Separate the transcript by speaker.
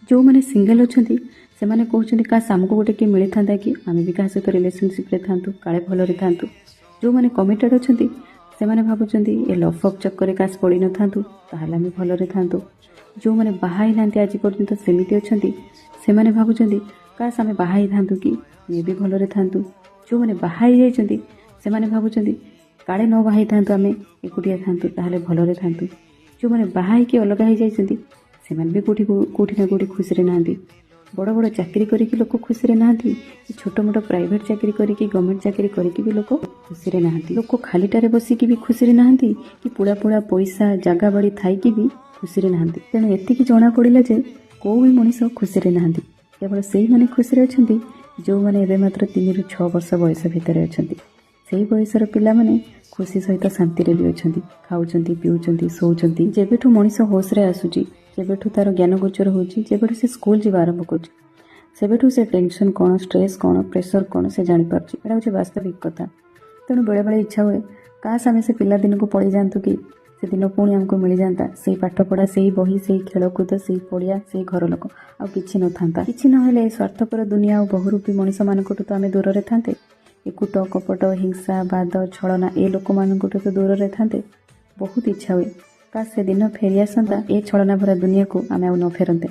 Speaker 1: ଯେଉଁମାନେ ସିଙ୍ଗଲ୍ ଅଛନ୍ତି, ସେମାନେ କହୁଛନ୍ତି, କାଶ ଆମକୁ ଗୋଟେ କିଏ ମିଳିଥାନ୍ତା କି, ଆମେ ବି କାହା ସହିତ ରିଲେସନସିପ୍ରେ ଥାନ୍ତୁ, କାଳେ ଭଲରେ ଥାନ୍ତୁ। ଯେଉଁମାନେ କମିଟେଡ୍ ଅଛନ୍ତି, ସେମାନେ ଭାବୁଛନ୍ତି, ଏ ଲଭ୍ ଫବ୍ ଚକ୍କରରେ କାଶ ପଡ଼ିନଥାନ୍ତୁ, ତାହେଲେ ଆମେ ଭଲରେ ଥାନ୍ତୁ। ଯେଉଁମାନେ ବାହା ହେଇନାହାନ୍ତି ଆଜି ପର୍ଯ୍ୟନ୍ତ, ସେମିତି ଅଛନ୍ତି, ସେମାନେ ଭାବୁଛନ୍ତି, କାଶ ଆମେ ବାହା ହେଇଥାନ୍ତୁ କି, ଆମେ ବି ଭଲରେ ଥାନ୍ତୁ। ଯେଉଁମାନେ ବାହା ହେଇଯାଇଛନ୍ତି, ସେମାନେ ଭାବୁଛନ୍ତି, କାଳେ ନ ବାହା ହେଇଥାନ୍ତୁ, ଆମେ ଏକୁଟିଆ ଥାନ୍ତୁ, ତାହେଲେ ଭଲରେ ଥାନ୍ତୁ। ଯେଉଁମାନେ ବାହା ହେଇକି ଅଲଗା ହେଇଯାଇଛନ୍ତି, ସେମାନେ ବି କେଉଁଠି କେଉଁଠି ନା କେଉଁଠି ଖୁସିରେ ନାହାନ୍ତି। ବଡ଼ ବଡ଼ ଚାକିରି କରିକି ଲୋକ ଖୁସିରେ ନାହାନ୍ତି କି ଛୋଟ ମୋଟ ପ୍ରାଇଭେଟ୍ ଚାକିରି କରିକି, ଗଭର୍ଣ୍ଣମେଣ୍ଟ ଚାକିରି କରିକି ବି ଲୋକ ଖୁସିରେ ନାହାନ୍ତି। ଲୋକ ଖାଲିଟାରେ ବସିକି ବି ଖୁସିରେ ନାହାନ୍ତି କି ପୁଳା ପୁଳା ପଇସା, ଜାଗା ବାଡ଼ି ଥାଇକି ବି ଖୁସିରେ ନାହାନ୍ତି। ତେଣୁ ଏତିକି ଜଣା ପଡ଼ିଲା ଯେ କେଉଁ ବି ମଣିଷ ଖୁସିରେ ନାହାନ୍ତି। କେବଳ ସେଇମାନେ ଖୁସିରେ ଅଛନ୍ତି, ଯେଉଁମାନେ ଏବେ ମାତ୍ର 3ରୁ 6 ବର୍ଷ ବୟସ ଭିତରେ ଅଛନ୍ତି। ସେଇ ବୟସର ପିଲାମାନେ ଖୁସି ସହିତ ଶାନ୍ତିରେ ବି ଅଛନ୍ତି, ଖାଉଛନ୍ତି, ପିଉଛନ୍ତି, ଶୋଉଛନ୍ତି। ଯେବେଠୁ ମଣିଷ ହୋସରେ ଆସୁଛି, ଯେବେଠୁ ତାର ଜ୍ଞାନ ଗୋଚର ହେଉଛି, ଯେବେଠୁ ସେ ସ୍କୁଲ ଯିବା ଆରମ୍ଭ କରୁଛି, ସେବେଠୁ ସେ ଟେନସନ୍ କ'ଣ, ଷ୍ଟ୍ରେସ୍ କ'ଣ, ପ୍ରେସର କ'ଣ ସେ ଜାଣିପାରୁଛି। ଏଇଟା ହେଉଛି ବାସ୍ତବିକ କଥା। ତେଣୁ ବେଳେବେଳେ ଇଚ୍ଛା ହୁଏ, କାଶ ଆମେ ସେ ପିଲାଦିନକୁ ପଳେଇ ଯାଆନ୍ତୁ କି, ସେଦିନ ପୁଣି ଆମକୁ ମିଳିଯାଆନ୍ତା। ସେଇ ପାଠପଢ଼ା, ସେଇ ବହି, ସେଇ ଖେଳକୁଦ, ସେଇ ପଡ଼ିଆ, ସେଇ ଘର ଲୋକ, ଆଉ କିଛି ନଥାନ୍ତା। କିଛି ନହେଲେ ଏ ସ୍ୱାର୍ଥପର ଦୁନିଆ ଆଉ ବହୁରୂପୀ ମଣିଷମାନଙ୍କଠୁ ତ ଆମେ ଦୂରରେ ଥାନ୍ତେ। ଏ କୂଟ, କପଟ, ହିଂସା, ବାଦ, ଛଳନା, ଏ ଲୋକମାନଙ୍କଠୁ ତ ଦୂରରେ ଥାନ୍ତେ। ବହୁତ ଇଚ୍ଛା ହୁଏ, କାଶ ସେ ଦିନ ଫେରି ଆସନ୍ତା, ଏ ଛଳନା ଭରା ଦୁନିଆକୁ ଆମେ ଆଉ ନ ଫେରନ୍ତେ।